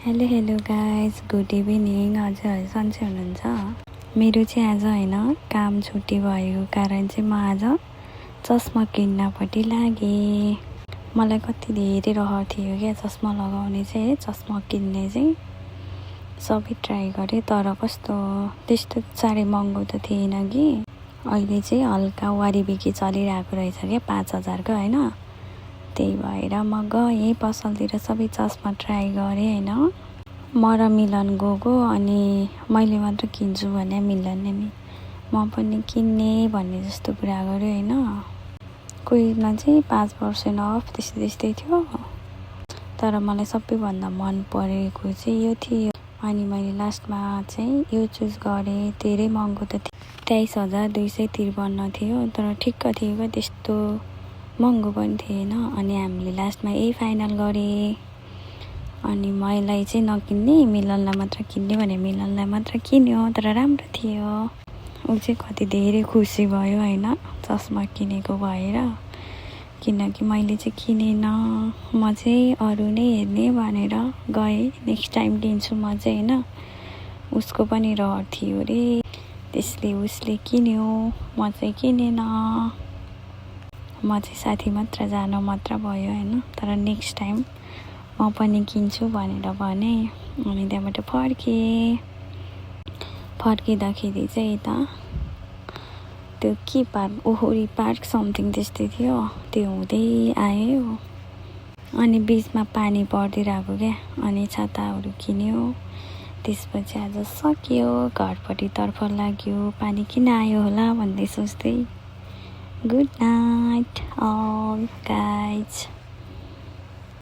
Hello guys, good evening. हजुर सन्चै हुनुहुन्छ? मेरो चाहिँ आज होइन, काम छुट्टी भएको कारण चाहिँ म आज चस्मा किन्नपट्टि लागेँ। मलाई कति धेरै रहर थियो क्या चस्मा लगाउने चाहिँ, चस्मा किन्ने चाहिँ। सबै ट्राई गरेँ तर कस्तो त्यस्तो साह्रै महँगो त थिएन कि। अहिले चाहिँ हल्का वारीबिकी चलिरहेको रहेछ क्या 5,000को होइन। त्यही भएर म गएँ पसलतिर, सबै चस्मा ट्राई गरेँ होइन। म र मिलन गएको, अनि मैले मात्र किन्छु भने मिलनले नि म पनि किन्ने भन्ने जस्तो कुरा गर्यो होइन। कोहीमा चाहिँ 5% अफ त्यस्तै थियो। तर मलाई सबैभन्दा मन परेको चाहिँ यो थियो। अनि मैले लास्टमा चाहिँ यो चुज गरेँ। धेरै महँगो त थियो, 23,253 थियो, तर ठिक्क थियो क्या, त्यस्तो महँगो पनि थिएन। अनि हामीले लास्टमा यही फाइनल गरेँ। अनि मलाई चाहिँ नकिन्ने, मिलनलाई मात्र किन्ने भने मिलनलाई मात्र किन्यो। तर राम्रो थियो। ऊ चाहिँ कति धेरै खुसी भयो होइन चस्मा किनेको भएर। किनकि मैले चाहिँ किनेन, म चाहिँ अरू नै हेर्ने भनेर गएँ। नेक्स्ट टाइम किन्छु म चाहिँ होइन। उसको पनि रहर थियो अरे, त्यसले उसले किन्यो, म चाहिँ किनेन। म चाहिँ साथी मात्र जानु मात्र भयो होइन। तर नेक्स्ट टाइम म पनि किन्छु भनेर भने। अनि त्यहाँबाट फर्किँदाखेरि चाहिँ यता त्यो के पार्क, ओहोरी पार्क समथिङ त्यस्तै थियो, त्यो हुँदै आयो। अनि बिचमा पानी परिदिरहेको क्या, अनि छाताहरू किन्यो। त्यसपछि आज सक्यो, घरपट्टि तर्फ लाग्यो। पानी किन आयो होला भन्दै सोच्दै। Good night all guys.